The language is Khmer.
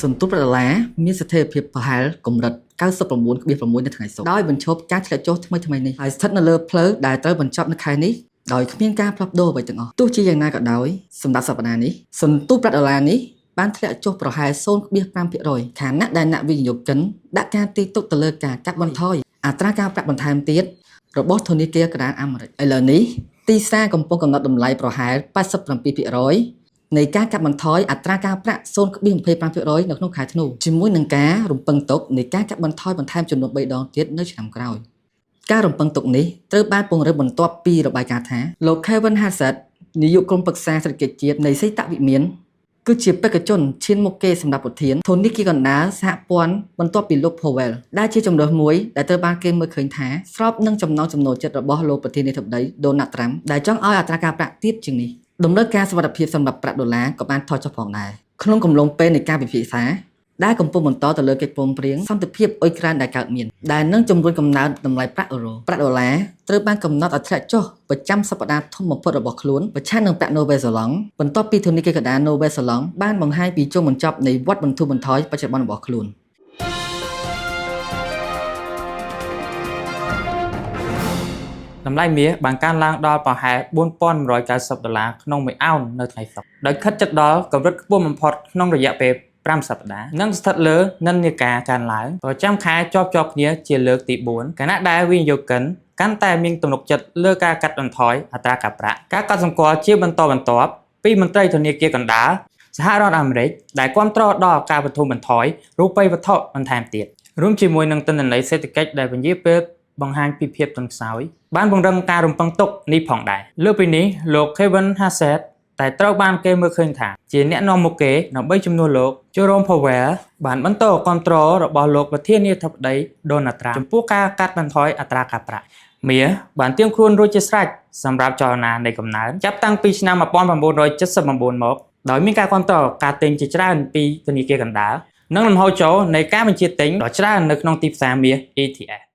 សន្ទុះប្រាក់ដុល្លារមានស្ថិរភាពប្រហែលកម្រិត99.6នៅថ្ងៃសុក្រដោយបញ្ឈប់ការធ្លាក់ចុះថ្មីៗនេះហើយស្ថិតនៅលើផ្លូវដែលត្រូវបញ្ចប់នៅខែនេះដោយគ្មានការផ្លាស់ប្ដូរអ្វីទាំងអស់ទោះជាយ៉ាងណាក៏ដោយសម្រាប់សប្តាហ៍នេះសន្ទុះប្រាក់ដុល្លារនេះបានធ្លាក់ចុះប្រហែល0.5%ខណៈដែលអ្នកវិនិយោគិនដាក់ការទីទុកទៅលើការកាត់បន្ថយអត្រាការប្រាក់បន្ថែមទៀតរបស់ធនាគារកណ្ដាលអាមេរិកឥឡូវនេះទីផ្សារកំពុងកំណត់តម្លៃប្រហែល87%នៃការកាត់បន្ថយអត្រាការប្រាក់0.25%នៅក្នុងខែធ្នូជាមួយនឹងការរំពឹងទុកនៃការកាត់បន្ថយបន្ថែមចំនួន3ដងទៀតនៅឆ្នាំក្រោយការរំពឹងទុកនេះត្រូវបានពង្រឹងបន្ទាប់ពីរបាយការណ៍ថាលោក Kevin Hassett នាយកក្រុមប្រឹក្សាសេដ្ឋកិច្ចជាតិនៃសេតវិមានគឺជាបេក្ខជនឈានមុខគេសម្រាប់ប្រធានធនាគារកណ្ដាលសហព័ន្ធបន្ទាប់ពីលោក Powell ដែលជាជម្រើសមួយដែលត្រូវបានគេមើលឃើញថាស្របនឹងចំណង់ចំណូលចិត្តរបស់លោកប្រធានាធិបតី Donald Trump ដែលចង់ឲ្យអត្រាការប្រាក់ទាបជាងនេះតម្រូវការសុវត្ថិភាពសម្រាប់ប្រាក់ដុល្លារក៏បានថយចុះផងដែរក្នុងកំឡុងពេលនៃការពិភាក្សាដែលកំពុងបន្តទៅលើកិច្ចព្រមព្រៀងសន្តិភាពអ៊ុយក្រែនដែលកើតមានដែលនឹងជំរុញកំណើនតម្លៃប្រាក់អឺរ៉ូប្រាក់ដុល្លារត្រូវបានកំណត់ឲ្យធ្លាក់ចុះប្រចាំសប្តាហ៍ធំបំផុតរបស់ខ្លួនប្រឆាំងនឹងប្រាក់ណូវែលសេឡង់បន្ទាប់ពីធនាគារកណ្ដាលណូវែលសេឡង់បានបង្ហាញពីចុងបញ្ចប់នៃវដ្តបន្ធូរបន្ថយបច្ចុប្បន្នរបស់ខ្លួន តម្លៃមាសបានកើនឡើងដល់ប្រហែល4190ដុល្លារក្នុងមួយអោននៅថ្ងៃសុក្រដោយខិតជិតដល់កម្រិតខ្ពស់បំផុតក្នុងរយៈពេល5សប្តាហ៍និងស្ថិតលើនិន្នាការកើនឡើងប្រចាំខែជាប់ៗគ្នាជាលើកទី4ខណៈដែលវិនិយោគិនកាន់តែមានទំនុកចិត្តលើការកាត់បន្ថយអត្រាការប្រាក់ការកត់សម្គាល់ជាបន្តបន្ទាប់ពីមន្ត្រីធនាគារកណ្ដាលសហរដ្ឋអាមេរិកដែលគាំទ្រដល់ការបន្ធូរបន្ថយរូបិយវត្ថុបន្ថែមទៀតរួមជាមួយនឹងទិន្នន័យសេដ្ឋកិច្ចដែលពន្យាពេលបង្ហាញពីភាពទន់ខ្សោយបានពង្រឹងការរំពឹងទុកនេះផងដែរលើសពីនេះលោក Kevin Hassett តែត្រូវបានគេមើលឃើញថាជាអ្នកនាំមុខគេដើម្បីជំនួសលោក Jerome Powell បានបន្តគាំទ្ររបស់លោកប្រធានាធិបតី Donald Trump ចំពោះការកាត់បន្ថយអត្រាការប្រាក់មាសបានត្រៀមខ្លួនរួចជាស្រេចសម្រាប់ចលនានៃកំណើនចាប់តាំងពីឆ្នាំ1979មកដោយមានការគាំទ្រការទិញជាច្រើនពីធនាគារកណ្ដាលនិងលំហូរចូលនៃការបញ្ជាទិញដ៏ច្រើននៅក្នុងទីផ្សារមាស ETF។